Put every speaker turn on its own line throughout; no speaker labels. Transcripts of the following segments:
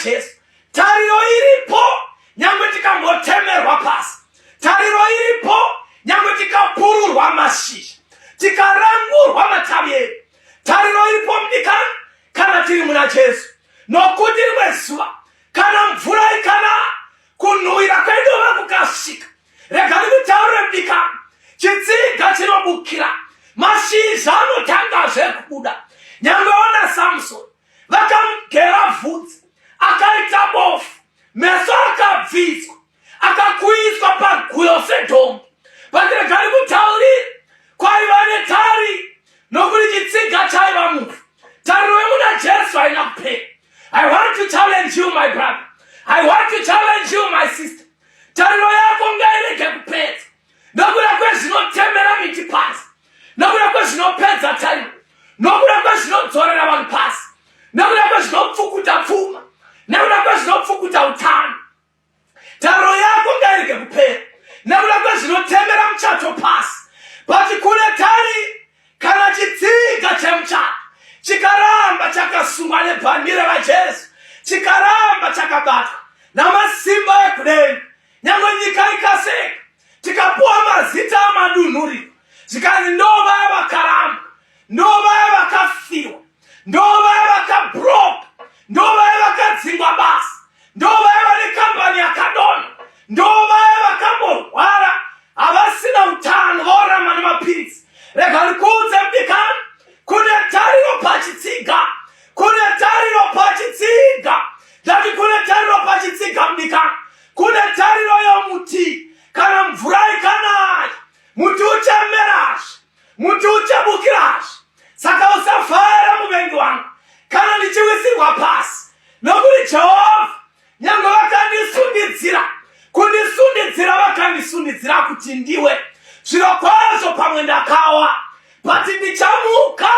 Jesu. Tariro iripo nyangwe tikambotemerwa pasi. Tariro iripo nyangwe tikapururwa mashizha, tikarangurwa matavi edu. Tariro iripo mudikani kana tiri muna Jesu, nokuti rimwe zuva kana mvura ikana kunhuwira kwedova kukasvika, rega ndikutaurire mudikani, chitsiga chinobukira, mashizha anotangazve kubuda. Nyangwe ona Samsoni vakamugera vhudzi akaita bofu, meso akabviswa, akakuiswa paguyo sedhongi. But rega ndikutaurire, kwaiva netari nokuti chitsiga chaiva muvhu. Tariro yemuna Jesu haina kupera. I want to challenge you, my brother. I want to challenge you, my sister. Tariro yako ngairege kupedza nokuda kwezvinotemera miti pasi, nokuda kwezvinopedza tariro, nokuda kwezvinodzorera vanhu pasi, nokuda kwezvinopfukuta pfuma, nekuda kwezvinopfukuta utano. Tariro yako ngairege kupera nekuda kwezvinotemera muchato pasi, but kune tari kana chitsiga chemuchato chikaramba chakasungwa nebhandire raJesu, chikaramba chakabatwa namasimba ekudenga. Nyange nyika ikaseka, tikapuwa mazita amadunhuriro, zvikanzi ndo vaya vakaramba, ndo vaya vakafiwa, ndo vaya vakabroka, ndo vaya vakadzingwa basa, ndo vaya vane kambani yakadonha, ndo vaya vakamborwara, havasina utano, vorama nemapiritsi. Rega ndikuudze mudikani, kune tariro pachitsiga, kune tariro pachitsiga. Ndati kune tariro pachitsiga mudikani, kune tariro yomuti. Kana mvura ikanaya, muti uchamerazve, muti uchabukirazve. Saka usafara, muvengi wangu, kana ndichiwisirwa pasi, nokuti Jehovha nyange vakandisundidzira, kundisundidzira vakandisundidzira kuti ndiwe, zviro kwazvo pamwe ndakawa, but ndichamuka,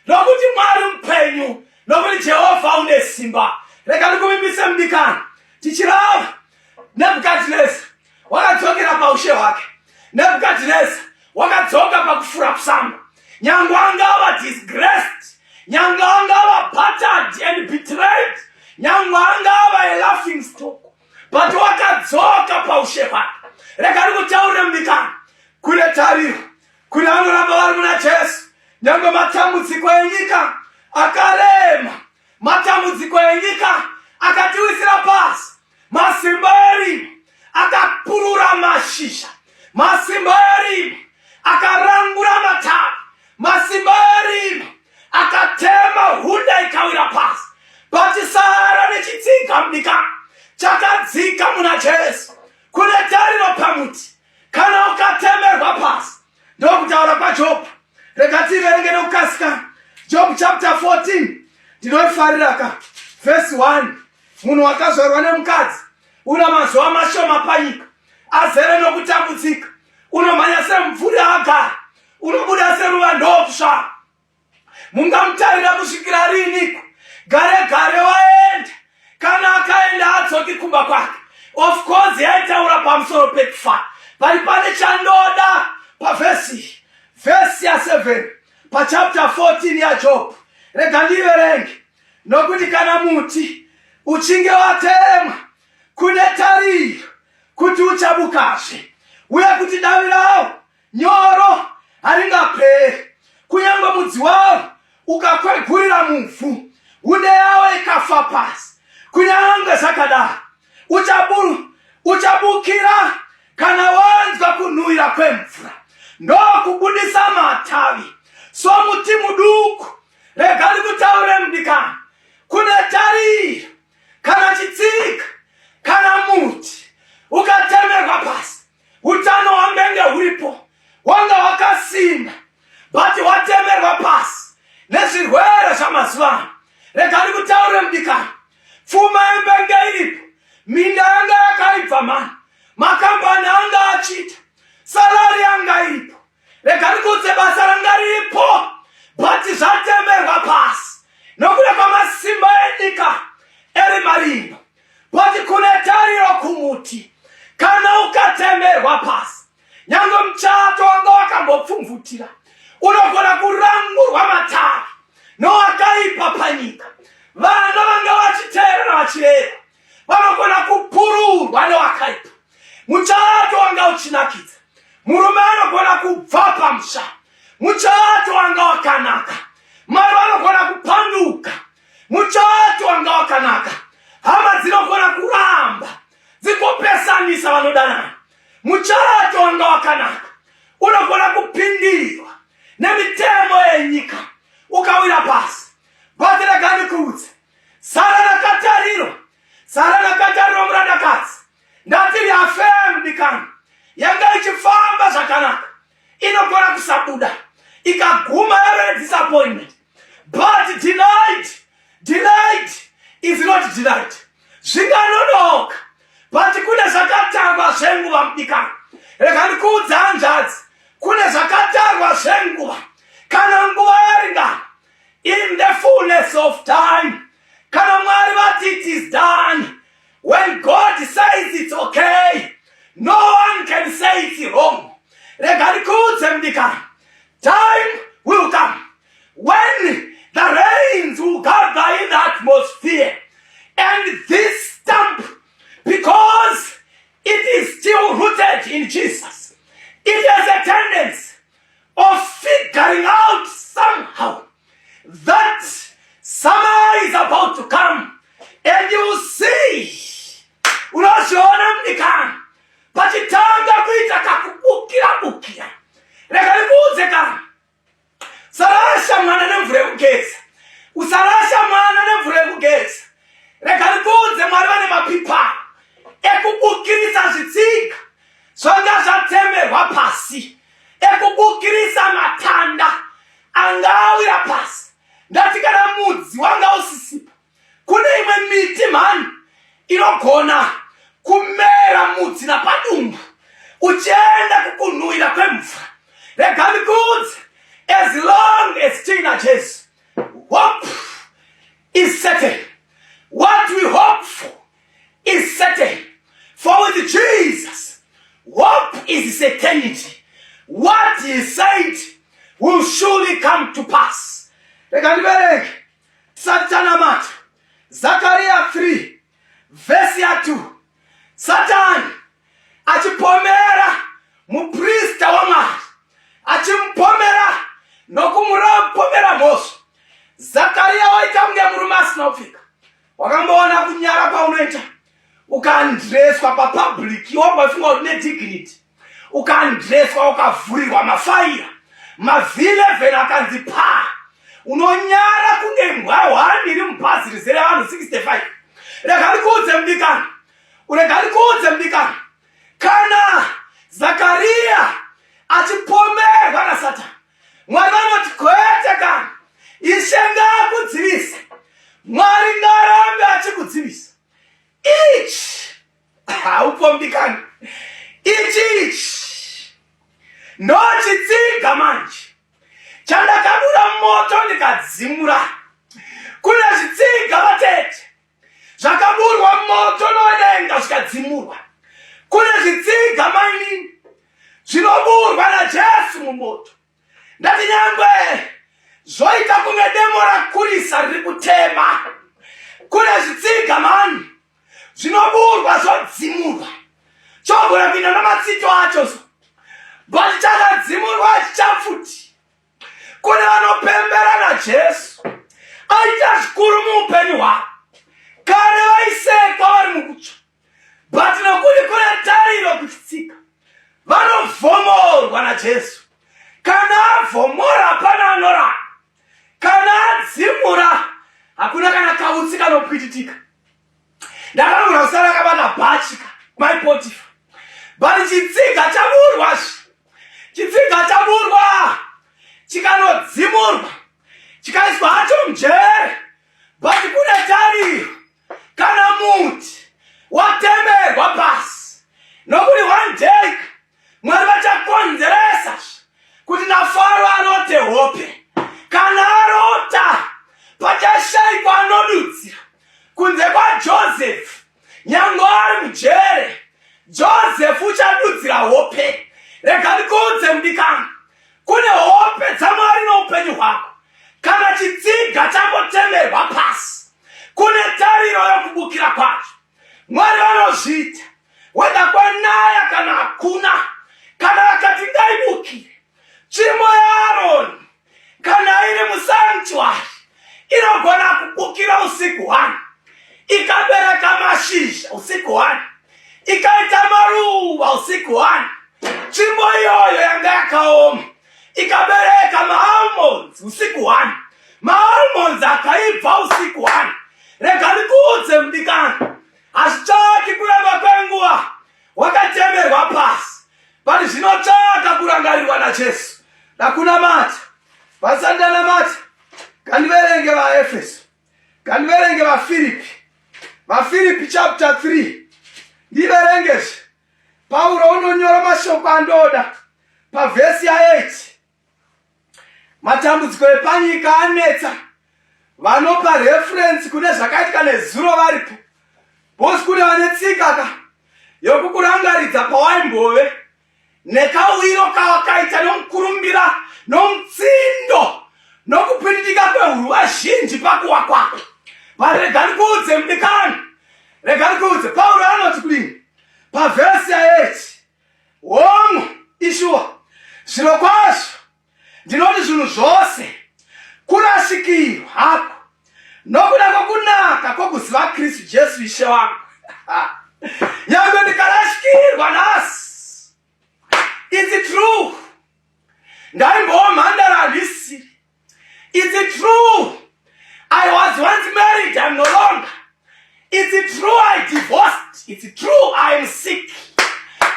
nokuti Mwari mupenyu, nokuti Jehovha une simba. Rega ndikuvimbise mudikani, tichirava, Nebhukadhineza wakadzokera paushe hwake. Nebhukadhineza wakadzoka pakufura kusango. Nyange anga ava disgraced, nyange anga ava battered and betrayed, nyange anga ava a laughing stock, but wakadzoka paushe hwake. Rega ndikutaurire mudikani, kune tariro kune vanoramba vari muna Jesu. Nyange matambudziko enyika akarema, matambudziko enyika akatiwisira pasi, masimba erima akapurura mashizha, masimba erima akarangura matavi, masimba erima akatema hunda ikawira pasi, but sara nechitsiga mudikani chakadzika muna Jesu. Kune tariro pamuti kana ukatemerwa pasi. Ndokutaura kwaJobhu. Rega tiverenge nokukasika Job chapter 14. Ndinoifarira ka vhesi 1: "Munhu wakazvarwa nemukadzi una mazuva mashoma panyika, azere nokutambudzika. Unomhanya semumvuri agara, unobuda seruva ndokusvava. Mungamutarira kusvikira riiniko? Gare gare waenda, kana akaenda adzoki kumba kwake." Of course yaitaura pamusoro pekufa. Pari pane chandoda pavhesi, vhesi ya7 pachapter 14 yaJob. Rega ndiverenge: "Nokuti kana muti uchinge watemwa, kune tariro kuti uchabukazve, uye kuti davi rawo nyoro haringaperi. Kunyange mudzi wawo ukakwegurira muvhu, hunde yawo ikafa pasi, kunyange zvakadaro uchabukira kana wanzwa kunhuhwira kwemvura, ndokubudisa matavi somuti muduku." Rega ndikutaurire mudikani, kune tariro kana chitsiga, kana muti ukatemerwa pasi. Utano hwambenge huripo, hwanga hwakasimba, but watemerwa pasi nezvirwere zvamazuva ano. Rega ndikutaurire mudikani, pfuma yembenge iripo, minda yanga yakaibva mani, makambani anga achiita, salary yanga iripo. Rega ndikuudze, basa ranga riripo, but zvatemerwa pasi nokuda kwamasimba enyika erima rino. But kune tariro kumuti kana ukatemerwa pasi. Nyange muchato wanga wakambopfumvutira, unogona kurangurwa matavi nowakaipa panyika. Vana vanga vachiteerera, vachireva. Murume anogona kubva pamusha, muchato wanga wakanaka. Mai vanogona kupanduka, muchato wanga wakanaka. Hama dzinogona kuramba dzikopesanisa vanodanana, muchato wanga wakanaka. Unogona kupindirwa nemitemo yenyika ukawira pasi. But rega ndikuudze, Sara nakatariro, Sara nakatariro murandakadzi, ndati reaffirm mudikani, yanga ichifamba zvakanaka, inogona kusabuda ikaguma yave disappointment, but denied, delayed is not denied. Zvinganonoka, but kune zvakatarwa zvenguva mudikani. Rega ndikuudze hanzvadzi, kune zvakatarwa zvenguva. Kana nguva yaringana, in the fullness of time, kana Mwari vati it is done, when God says it's okay, no one can say it's wrong. Rega ndikuudze mudikani, time will come when the rains will gather in the atmosphere, and this stump, because it is still rooted in Jesus, it has a tendency of figuring out somehow that summer is about to come, and you will see, unozviona mudikani, pachitanga kuita kakubukira bukira. Rega ndikuudze kana, usarasha mwana nemvura yekugeza, usarasha mwana nemvura yekugeza. Rega ndikuudze, Mwari vane mapipa ekubukirisa zvitsiga zvanga zvatemerwa pasi, ekubukirisa matanda anga awira pasi. Ndati kana mudzi wanga usisipo, kune imwe miti mhani inogona kumera mudzi napadumbu uchienda kukunhuhwira kwemvura. Rega ndikuudze, as long as tiina Jesu, hope is certain. What we hope for is certain, for with Jesus, hope is certainty. What he said will surely come to pass. Rega ndiverenge tisati tanamata. Zakaria 3 vhesi ya2, Satani achipomera muprista waMwari, achimupomera nokumupomera mhosva. Zakaria waita kunge murume asina kupfeka. Wakamboona kunyara kwaunoita ukaundresswa papublic, wambofunga kuti nedignity, ukaundresswa, ukavhurirwa mafaira mav11 akanzi pa, unonyara kunge mbwa hwani iri mubhazi rizere vanhu 65. Rega ndikuudze mudikani, rega ndikuudze mudikani, kana Zakariya achipomerwa naSatani, Mwari vanoti kwete kana, Ishe ngaakudzivise. Mwari ngarambe achikudzivisa. Ichi haupo mudikani, ichi ichi ndochitsiga manje chandakabura moto ndikadzimura. Kune zvitsiga vatete zvakaburwa moto nodenga zvikadzimurwa. Kune zvitsiga mainini zvinoburwa naJesu mumoto. Ndati nyangwe zvoita kunge demo rakurisa riri kutema, kune zvitsiga mani zvinoburwa zvodzimurwa, chogona kuinda namatsito acho so, but chakadzimurwa chichapfuti. Kune vanopembera naJesu aita zvikuru muupenyu hwavo. Kare vaisekwa vari mukutsva, but nokuti kune tariro kuchitsika, vanovhomorwa naJesu. Kana avhomora, hapana anorara. Kana adzimura, hakuna kana kautsi kanopwititika. Ndakanogona kusara akabata bhachika maiPotifa, but chitsiga chaburwa, chitsiga chaburwa, chikanodzimurwa, chikaiswa hacho mujere, but kune tariro. Kana muti watemerwa pasi, nokuti one day Mwari vachakonzeresa kuti naFaro arote hope. Kana arota, pachashayikwa anodudzira kunze kwaJoseph. Nyange ari mujere, Joseph uchadudzira hope. Rega ndikuudze mudikani, kune hope dzaMwari noupenyu hwako. Kana chitsiga chambotemerwa pasi, kune tariro yokubukira kwacho. Mwari vanozviita, whether kwanaya kana hakuna. Kana vakati ngaibukire, tsvimbo yaAroni kana iri musanctuary inogona kubukira usiku hwani, ikabereka mashizha usiku hwani, ikaita maruva usiku hwani. Tsvimbo iyoyo yanga yakaoma ikabereka maalmonds usiku hwani, maalmonds akaibva usiku hwani. Rega ndikuudze mudikani, hazvitsvaki kuramba kwenguva wakatemerwa pasi, but zvinotsvaka kurangarirwa naJesu. Ndakunamata vasati ndanamata, ngandiverenge vaEfeso, ngandiverenge vaFiripi, vaFiripi chapter 3 ndiverengezve. Pauro unonyora mashoko andoda pavhesi ya8. Matambudziko epanyika anetsa, vanopa reference kune zvakaitika nezuro varipo, bosi kune vane tsika ka yokukurangaridza pawaimbove nekauyiro kawakaita nomukurumbira nomutsindo nokupwiritika kwehuruva zhinji pakuwa kwako. But rega ndikuudze mudikani, rega ndikuudze, Pauro anoti kudini pavhesi ya8? Hongu, ishuwa, zviro kwazvo ndinoti zvinhu zvose kurasikirwa hako nokuda kwokunaka kwokuziva Kristu Jesu Ishe wangu. Nyange ndikarasikirwa nhasi, it's true ndaimbowa mhandara, handisiri. It's true I was once married, I'm no longer. It's true I divorced. It's true I am sick.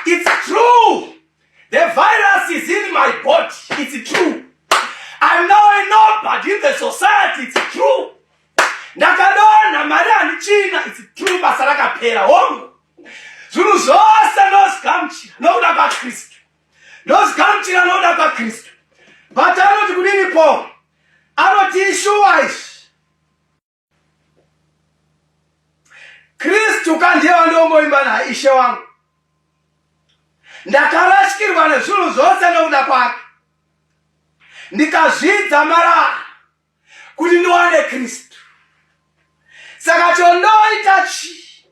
It's true the virus is in my body. It's true I'm now a nobody in the society. It's true ndakadonha, mari handichina. It's true basa rakapera. Hongu, zvinhu zvose ndozvigamuchira nokuda kwaKristu, ndozvigamuchira nokuda kwaKristu. But anoti kudini Paul? Anoti ishuwa izvi, Kristu kandiye wandongoimba naye, Ishe wangu. Ndakarasikirwa nezvinhu zvose nokuda kwake, ndikazvidza marara kuti ndiwane Kristu. Saka chondoita chii?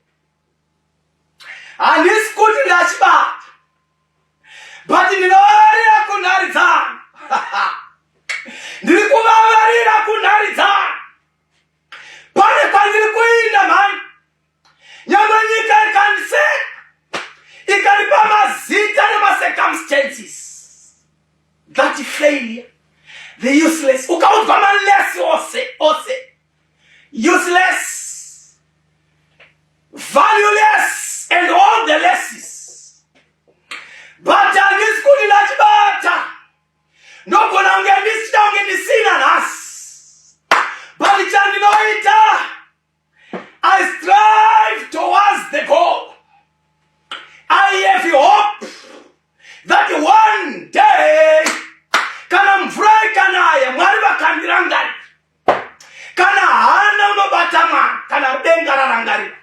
Handisi kuti ndachibata, but ndinovavarira kunharidzana, ndiri kuvavarira kunharidzana. Pane kwandiri kuinda mhani, nyange nyika ikandiseka, ikanipa mazita nemacircumstances, that failure, the useless, ukaudzwa maless ose ose, useless, valueless and all the lesses, but handisi kuti ndachibata. Ndogona kunge ndisida, kunge ndisina nhasi, but chandinoita, I strive towards the goal. I have hope that one day kana mvura ikanaya, Mwari vakandirangarira. Kana hana unobata mwana, kana denga rarangarira,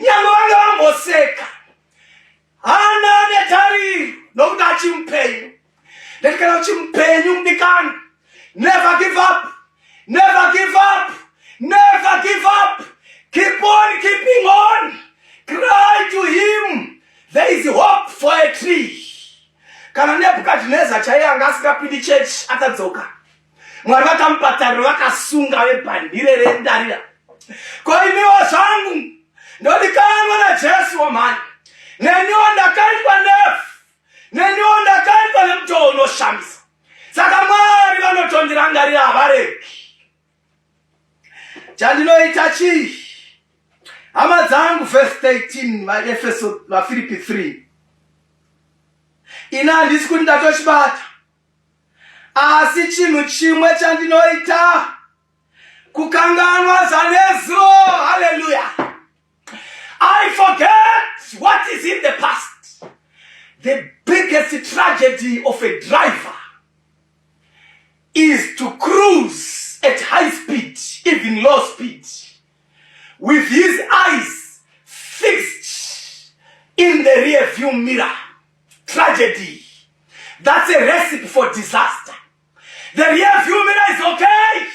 nyange vange vamboseka, hana netariro nokuti achimupenyu. Ndati kana uchimupenyu mudikani, never give up, never give up, never give up. Keep on keeping on. Cry to him. There is hope for a tree. Kana Nebhukadhineza chaiye anga asingapindi chechi akadzoka, Mwari vakamupa tariro, vakasunga vebhandire rendarira. Ko iniwo zvangu ndodikanwa naJesu womhani, neniwo ndakaitwa nefu, neniwo ndakaitwa nemutoo unoshamisa. Saka Mwari vanotondirangarira, havaregi. Chandinoita chii, hama dzangu? Verse 13, vaEfeso, vaFiripi 3. Ina handisi kuti ndatochibata, asi chinhu chimwe chandinoita, kukanganwa zvanezuro. Haleluya! I forget what is in the past. The biggest tragedy of a driver is to cruise at high speed, even low speed, with his eyes fixed in the rear view mirror. Tragedy. That's a recipe for disaster. The rear view mirror is okay.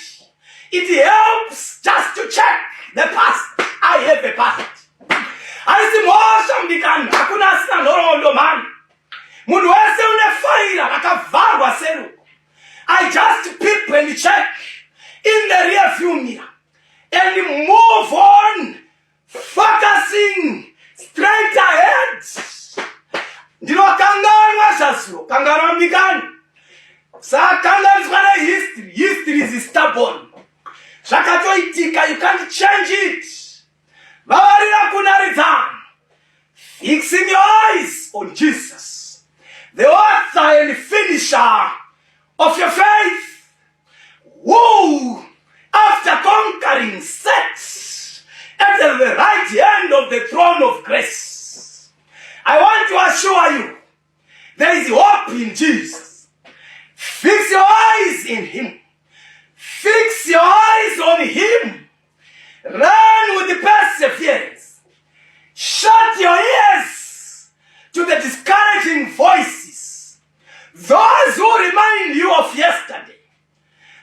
It helps just to check the past. I have a past. Haisi mhosva mudikani, hakuna asina nhoroondo mhani. Munhu wese une faira rakavharwa seruko. I just peep and check in the rear view mirror and move on, focusing straight ahead. Ndinokanganwa zvazuro, kanganwa mudikani. Sakanganiswa nehistory. History is stubborn. Zvakatoitika, you can't change it. Vavarira kunaridzana. Fixing your eyes on Jesus, the author and finisher of your faith, who, after conquering, sat at the right hand of the throne of grace. I want to assure you, there is hope in Jesus. Fix your eyes in him. Fix your eyes on him. Run with perseverance. Shut your ears to the discouraging voices, those who remind you of yesterday.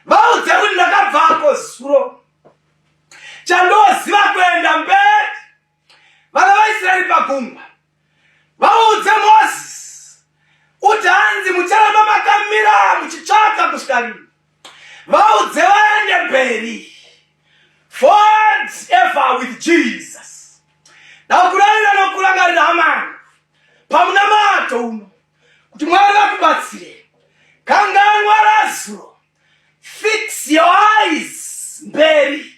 Vaudze kuti ndakabvako zuro, chandoziva kuenda mberi. Vana vaIsraeri pagungwa, vaudze Mozisi uti hanzi mucharamba makamira muchitsvaka kusvika rini? Vaudze vaende mberi, forward ever with Jesus. Ndakurayira nokurangarira, hama, pamunamato uno kuti Mwari vakubatsire. Kanganwa razuro, fix your eyes mberi.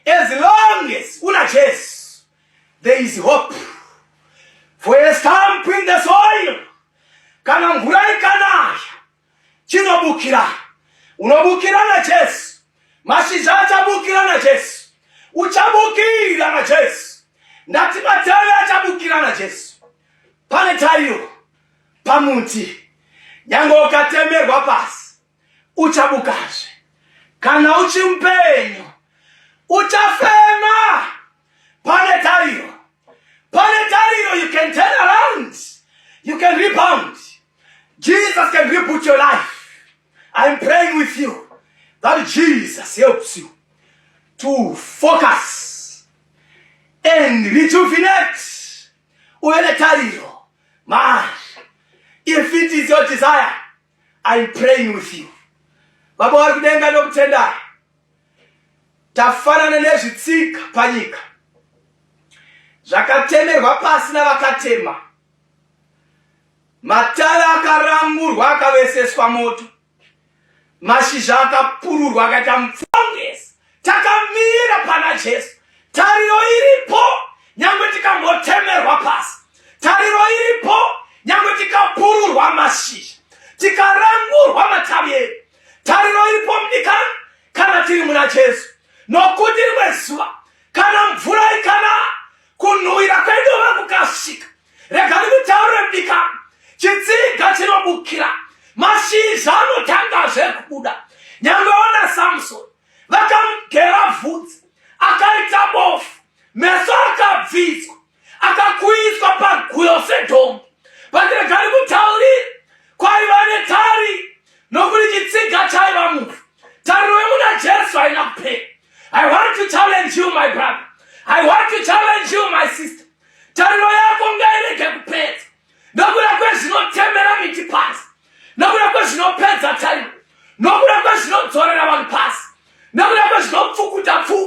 As long as una Jesu, there is hope for a stump in the soil. Kana mvura ikanaya, chinobukira. Unobukira naJesu. Mashizha achabukira naJesu. Uchabukira naJesu. Ndati mateve achabukira naJesu. Pane tariro pamuti. Nyange ukatemerwa pasi, uchabukazve. Kana uchimupenyu, uchafema. Pane tariro, pane tariro. You can turn around, you can rebound. Jesus can reboot your life. I'm praying with you that Jesus helps you to focus and rejuvenate, uve netariro maari. If it is your desire, I'm praying with you. Baba vari kudenga, nokutendai. Tafanana nezvitsika panyika zvakatemerwa pasi navakatema, matare akarangurwa, akaveseswa moto, mashizha akapururwa akaita mupfongesi. Takamira pana Jesu. Tariro iripo nyange tikambotemerwa pasi. Tariro iripo nyange tikapururwa mashizha, tikarangurwa matavi edu. Tariro iripo, mudikani, kana tiri muna Jesu, nokuti rimwe zuva kana mvura ikana, kunhuhwira kwedova kukasvika, rega ndikutaurire, mudikani, chitsiga chinobukira, mashizha anotangazve kubuda. Nyange ona Samson, vakamugera vhudzi akaita bofu, meso akabviswa, akakuiswa paguyo sedhongi. Pandirega ndikutaurire, kwaiva netari nokuti chitsiga chaiva muvhu. Tariro yemuna Jesu haina kupera. I want to challenge you, my brother. I want to challenge you, my sister. Tariro yako ngairege kupedza nokuda kwezvinotemera miti pasi, nokuda kwezvinopedza tariro, nokuda kwezvinodzorera vanhu pasi, nokuda kwezvinopfukuta pfuko.